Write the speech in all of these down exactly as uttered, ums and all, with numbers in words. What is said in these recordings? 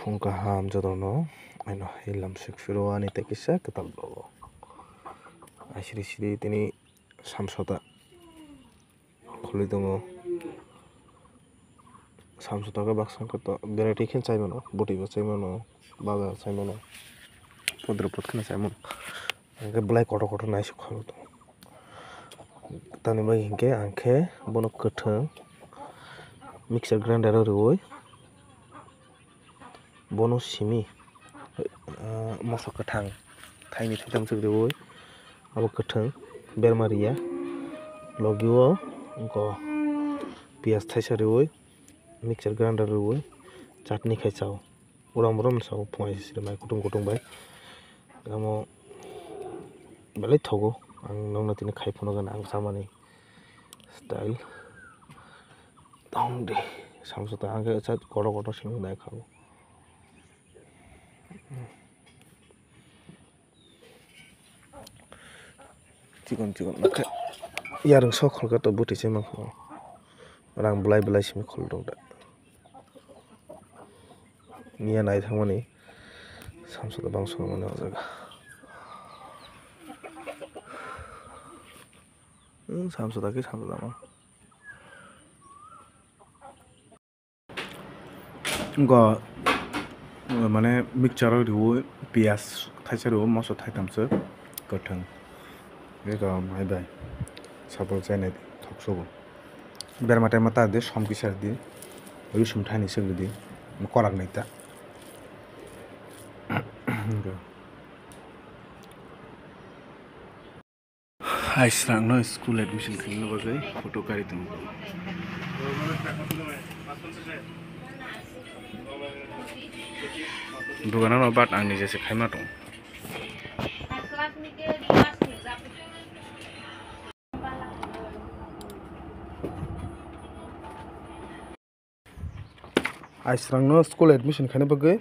Phung kaham jotono, aino hai lam sik phiro ani tei kisa kwtal vlogo. Aisiri siri tini samsota khulwi tongo. Samsota khe baksa khe to variety khe chai mano, bwtwi bo chai mano, baja chai mano, podro pod kheno chai mano. Hingke belai kotor kotor naisuk kha o. Tamni bagwi hingke ang khe bono kwthwng mixer grinder o rwui bono simi, ah, moso kwthang thaini thaitham swk rwui abo kwthwng berma riya logi o wngkha piyaj thaisa rwui mixer grinder rwui chutney khai chao. Uram uram sao phungai siri mai kutung kutung bai. Amo belai thogo. Ang nokno tini khai phunukgwi ang chamani style. Tong di. Samsota ang khe kotor kotor simi nai kha o. Chikon chikon nakhe yarwng sok kholkhe to bwtwi se mankha. Rang belai belai simi khol rok da. Miya nai thangmani samsota bangso mani o jaga. Hmm, samsota khe samsota ma. Go, mane mixture o riui piyaj thaisa riui moso thaitham se kwthwng. Eko mai bai sabol chainai thok sogo. Berma tema ta de som kisa di. Rusum thaini se di. Korak nai ta. Hai srangno school admission khaina bagwi photo kari tongo. Dogano no, but ang nije se khaima tongo. Aisrangno school admission khaina bagwi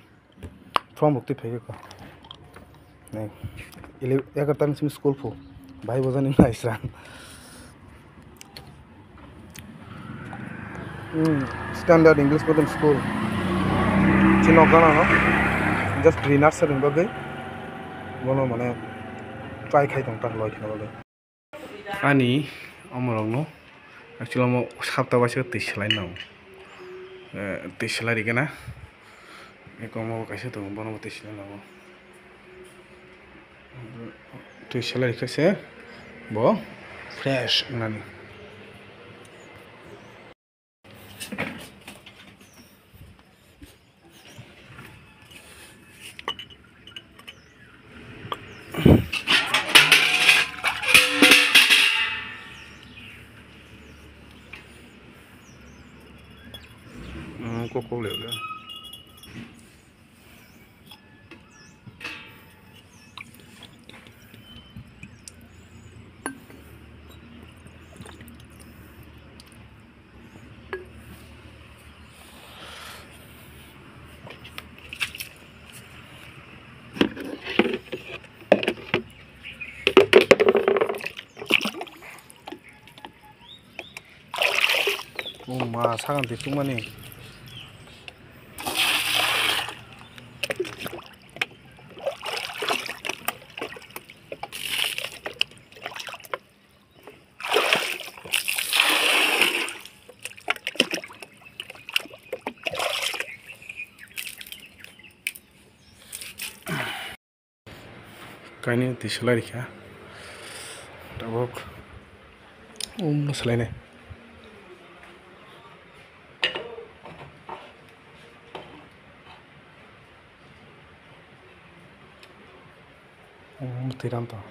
form rok twi phaikha ko. Nai, ele-, egarota ni simi school phu. Bhai bojani Aisrang. Hmm, Standard English Medium School. Chini nokano just pre nursery ni bagwi. Bono mane try khai tong ta loi khna bagwi. Ani omorokno actually omo sapta waisa twi selai nango. Eh, twi selai rikhe na. Eko omo kaisa tongo, bono bo twi selai nango. Twi selai rikhe se bo fresh wngnani. Hmm, kok kok le. O ma, sagan twi chukmani. Kainwi twi selai rikha. Tabuk umno selainai. Umno twi ram tong.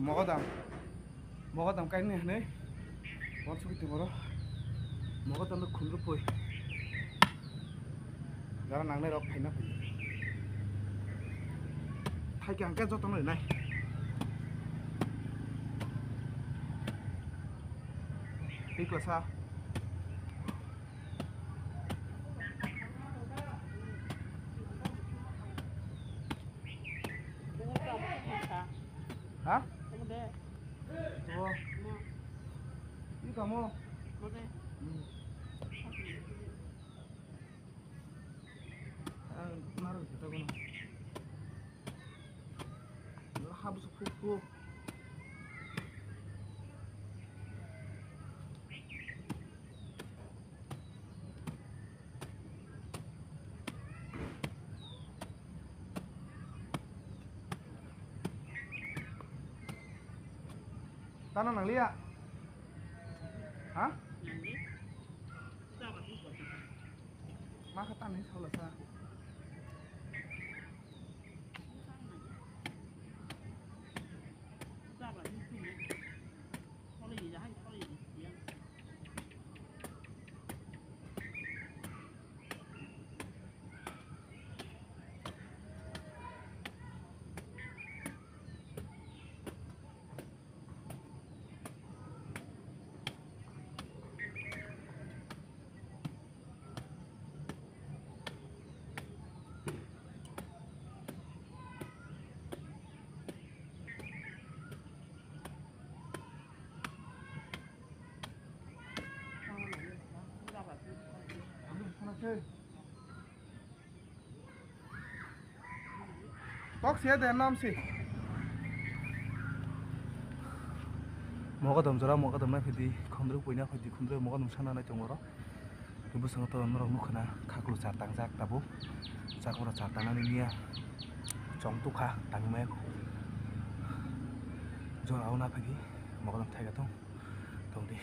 Mogodam, mogodam kainwi hwnwi, bol sugui tongoro, mogodam no khunrwpui, jara nangnai rok phaina phai. Hai khe ang khe jotono rinai. Twi kwsa. Ha? Oh. Twi kamo? Hmm. Ang narwk se tabuk. Habsuk phuk phuk. Tano nangliya? Ha? Ma khe tamni salo sa. Tok siya de nam si. Mogadam jora, mogadam nai phidi, khondrok puina phidi, khondrok mogadam sana nai tongo oro. Bwskango to norok nukha na khaklu char tangjak tabuk. Chakura char tangnani niya. Chong tukha tangmaya. Jora o na phidi, mogadam thaiga tong. Tongdi.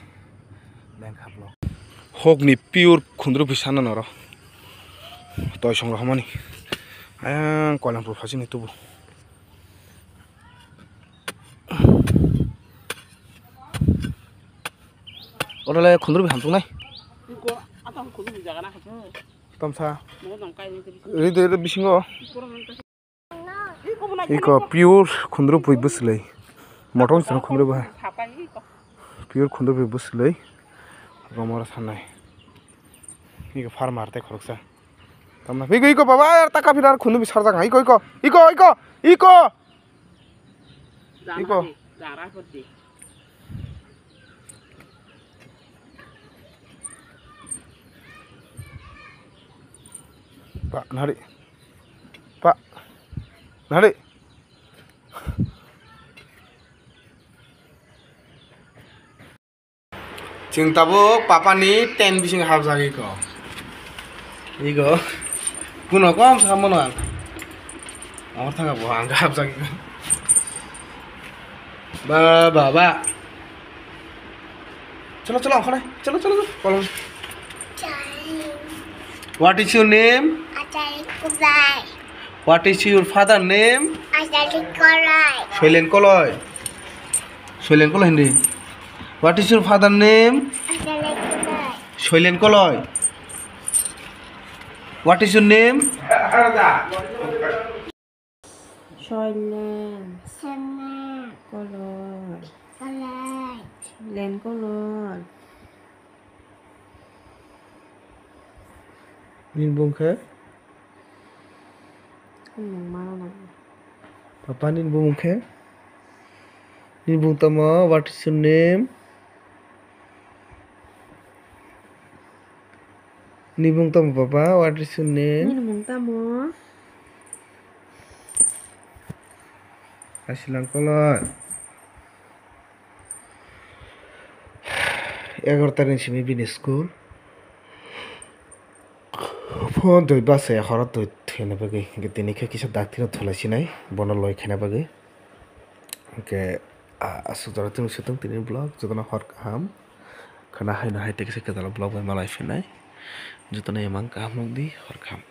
Lengkha vlog. Hokni pure khundru phi sana noro. Toi song rohmani. Ayang koilang pur phasini tubu. Oro le khundru phi hamtung nai. Tamsa. Ride ride bisingo. Iko pure khundru pui bwswlwi. Motom song khundru ba. Pure khundru pui bwswlwi. Gomor sanai. Iko farmer tei khoroksa. Tamna iko iko baba taka philar khundru bi sarjak. Iko iko. Iko iko. Iko. Iko. Pa nari. Pa. Nari. Chwng tabuk papani tent bisingo hapjagwi ko. Igo. Kuno kom sa mono ang. Amar thanga bo ang hapjagwi ko. Ba, ba, ba. Chalo, chalo, okhane. Chalo, chalo, chalo. Kolom. What is your name? Achai Kublai. What is your father name? Achai Kolai. Soilen Koloi. Soilen Koloi hindi. What is your father name? Achai Kublai. Soilen Koloi. What is your name? Soilen. Soilen. Koloi. Koloi. Soilen Koloi. Nini bumung khe? Nini bumung ma nang. Papa nini bumung khe? Nini bumung tamo? What is your name? Nini bumung tamo papa? What is your name? Nini bumung tamo? Asilang Koloi. Egaroh tarikni simi bini school. Phone twi bus hai horo twi thwina bagwi. Hinkhe tini khe kisa dakti no thulai sinai. Bono loi khaina bagwi. Hinkhe, ah, aswk jora tini swtwng tini vlog. Jotono hor kaham. Khwna haino hai tei kisa kwtal vlog bai malai phinai. Jotono imang kaham nukdi, hor kaham.